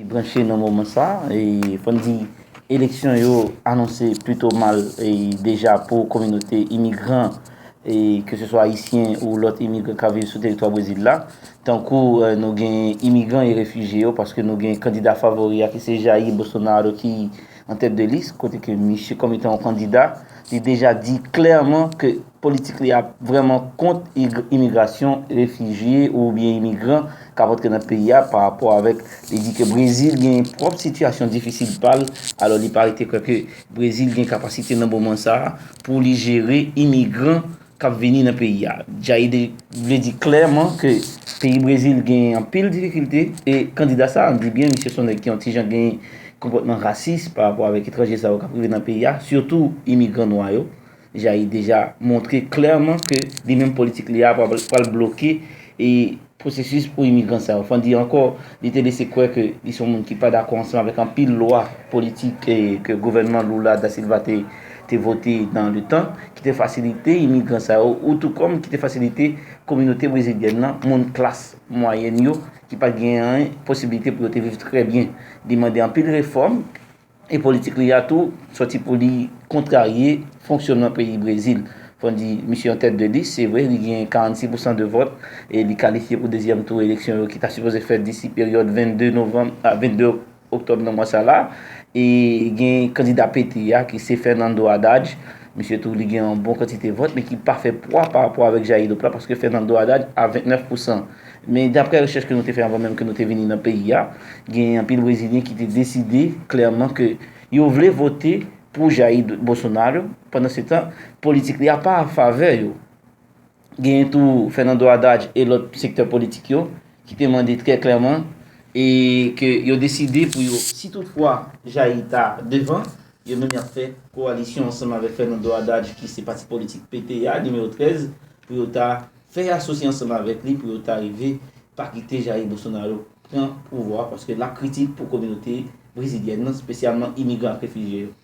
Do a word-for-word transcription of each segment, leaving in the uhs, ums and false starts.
Branche nan moman sa, e fò n di eleksyon yo anonse plito mal, e deja pou kominote imigran, e ke se swa ayisyen ou lòt imigran k ap viv sou teritwa Brezil la. Tankou, eh, nou gen imigran e refijye yo, paske nou gen kandida favori a ki se Jair Bolsonaro ki an tèt de lis, kote ke misye kòm etan yon kandida, li deja di klèman ke politik li a vrèman kont ig- imigrasyon, refijye oubyen imigran k ap antre nan peyi a pa rapò avèk, li di ke Brezil gen pwòp sitiyasyon difisil pa l, alò li pa rete kwè ke Brezil gen kapasite nan moman sa a pou li jere imigran k ap vini nan peyi a. Jair de- vle di klèman ke peyi Brezil gen anpil difikilte, e kandida sa a, m di byen, misye se yon nèg ki yon ti jan gen konpòtman rasis pa rapò avèk etranje sa yo k ap rive nan peyi a, sitou imigran nwa yo. Jair deja montre klèman ke li menm politik li a pral, pral bloke e pwosesis pou imigran sa yo. Fò n di ankò, li te lese kwè ke li se yon moun ki pa dakò ansanm avèk anpil lwa politik, eh, ke gouvènman Lula da Silva te, te vote nan le tan, ki te fasilite imigran sa yo, ou tou kòm ki te fasilite kominote brezilyèn nan, moun klas mwayèn yo, ki pa t gen anyen posiblite pou yo te viv trè byen. Li mande anpil refòm, e politik li a tou sòti pou li kontrarye fonksyonman peyi Brezil. Fò n di, misye an tèt de lis, se vre, li gen karannsis pousan de vòt, e li kalifye pou dezyèm tou eleksyon yo ki ta sipoze fèt disi peryòd vennde novanm, a, vennde oktòb nan mwa sa la. E gen kandida P T a ki se Fernando Haddad. Misye tou, li gen yon bon kantite vòt, men ki pa fè pwa pa rapò avèk Jair Dop la, paske Fernando Haddad a vennèf pousan. Men daprè rechèch ke nou te fè anvan menm ke nou te vini nan peyi a, gen anpil Brezilyen ki te deside klèman ke yo vle vote pou Jair Bolsonaro, pandan se tan, politik li a pa an favè yo. Genyen tou Fernando Haddad e lòt sektè politik yo ki te mande trè klèman e ke yo deside pou yo, si toutfwa Jair ta devan, yo menm y ap fè kowalisyon ansanm avèk Fernando Haddad, ki se pati politik P T A nimewo trèz, pou yo ta fè asosye ansanm avèk li, pou yo ta rive pa kite Jair Bolsonaro pran pouvwa, paske l ap kritik pou kominote brezilyèn nan, espesyalman imigran ak refijye yo.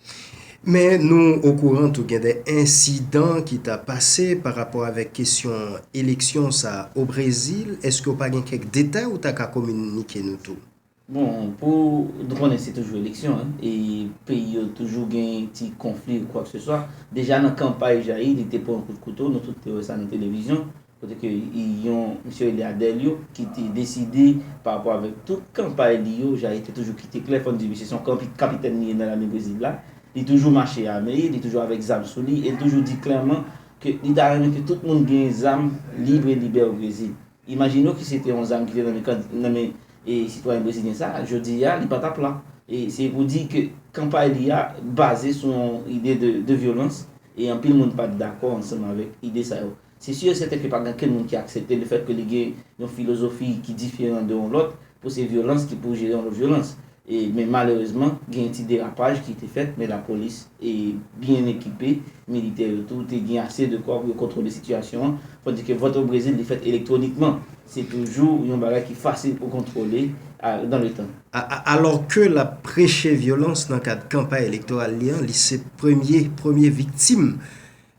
Men nou okouran tou gen de ensidan ki ta pase pa rapò avèk kesyon eleksyon sa o Brezil. Èske w pa gen kèk detay ou ta ka kominike nou tou? Bon, pou nou konnen se toujou eleksyon, en, e peyi yo toujou gen ti konfli ou kwakseswa. Deja nan kanpay Jair, li te pran kout kouto, nou tout te wè sa nan televizyon. Kote ke yon misye rele Adèl yo ki te deside pa rapò avèk tout kanpay li yo, Jair te toujou kite klè, fò n di misye se yon kanpi- kapitèn li ye nan lame Brezil la. Li toujou mache ame, li toujou avèk zam sou li, e li toujou di klèman ke li ta renmen ke tout moun gen zam lib e libè o Brezil. Imajine w ki se te yon zam ki te nan men kan- nan men e sitwayen brezilyen sa, jodi a li pa t ap la. E se pou di ke kanpay li a baze sou yon ide de, de vyolans, e anpil moun pa t dakò ansanm avèk ide sa yo. Se si e sèten ke pa gen okenn moun ki aksepte lefèt ke li gen yon filozofi ki diferan de yon lòt, pou se vyolans ki pou jere yon lòt vyolans. E, men malerezman, gen ti derapaj ki te fèt, men lapolis e byen ekipe, militè yo tou te gen ase de kò pou yo kontwole sitiyasyon an, tandi ke vòt o Brezil li fèt elektwonikman. Se toujou yon bagay ki fasil pou kontwole a, dans le temps. A, a, alò ke l ap preche vyolans nan kad kanpay elektoral li an, li se premye, premye viktim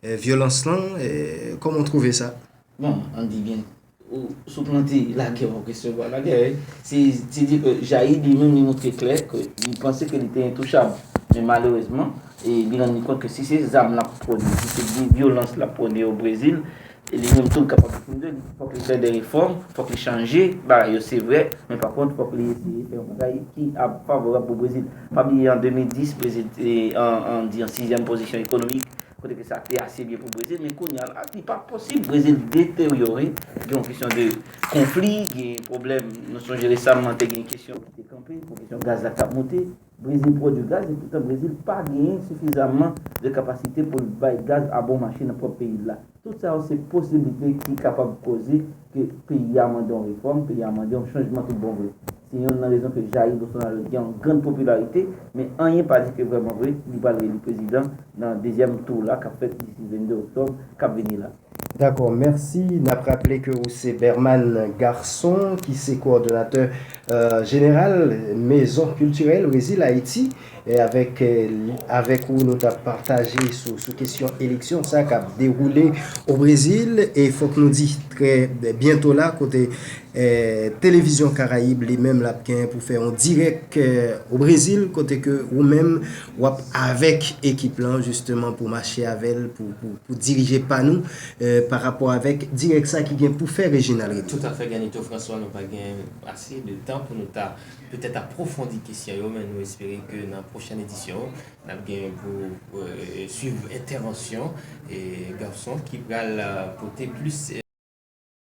eh, vyolans lan, eh, kòman w twouve sa? Bon, ann di byen, ou, si w plante lagè, w ap resevwa lagè, wi. Se, se di ke Jair li menm li montre klè ke li panse ke li te entouchab. Men malerezman, e li rann li kont ke si se zam l ap pwone, si se vye- vyolans l ap pwone o Brezil, e li menm tou l kapab viktim de li. Fòk li fè de refòm, fòk li chanje bagay yo, se vre, men pa kont, fòk li eseye fè yon bagay ki ap favorab pou Brezil. Pa bliye an de mil dis, Brezil te an, an, di an sizyèm pozisyon ekonomik, kote ke sa te ase byen pou Brezil, men kounye a la, li pa posib Brezil deteryore. Gen yon kesyon de konfli, gen pwoblèm, nou sonje resaman te gen kesyon ki te kanpe, pou kesyon gaz la k t ap moute. Brezil pwodui gaz, epoutan Brezil pa genyen sifizaman de kapasite pou l bay gaz a bon mache nan pwòp peyi l la. Tout sa yo se posiblite ki kapab koze ke peyi a mande yon refòm, peyi a mande yon chanjman tout bon vre. Se yonn nan rezon ke Jair Bolsonaro gen yon grann popilarite, men anyen pa di ke vrèman vre li pral eli prezidan nan dezyèm tou la k ap fèt disi vennde oktòb k ap vini la. Dakò, mèsi. N ap raple ke ou se Berman Garçon, ki se kowòdonatè, eh, jeneral Maison Culturelle Brésil Haïti. E avèk, eh, avèk ou, nou t ap pataje sou, sou kesyon eleksyon sa k ap dewoule o Brezil. E fòk nou di, trè byento la, kote eh, Televizyon Karayib li menm l ap gen pou fè yon dirèk eh, o Brezil, kote ke ou menm w ap avèk ekip lan jisteman pou mache avè l, pou, pou, pou dirije pa nou eh, pa rapò avèk dirèk sa ki gen pou fè Reginald René. Toutafè, Ganito François, nou pa gen ase de tan pou nou ta petèt apwofondi kesyon yo, men nou espere ke nan pwochèn edisyon, n ap gen pou eh, swiv entèvansyon eh, gason ki pral eh, pote plis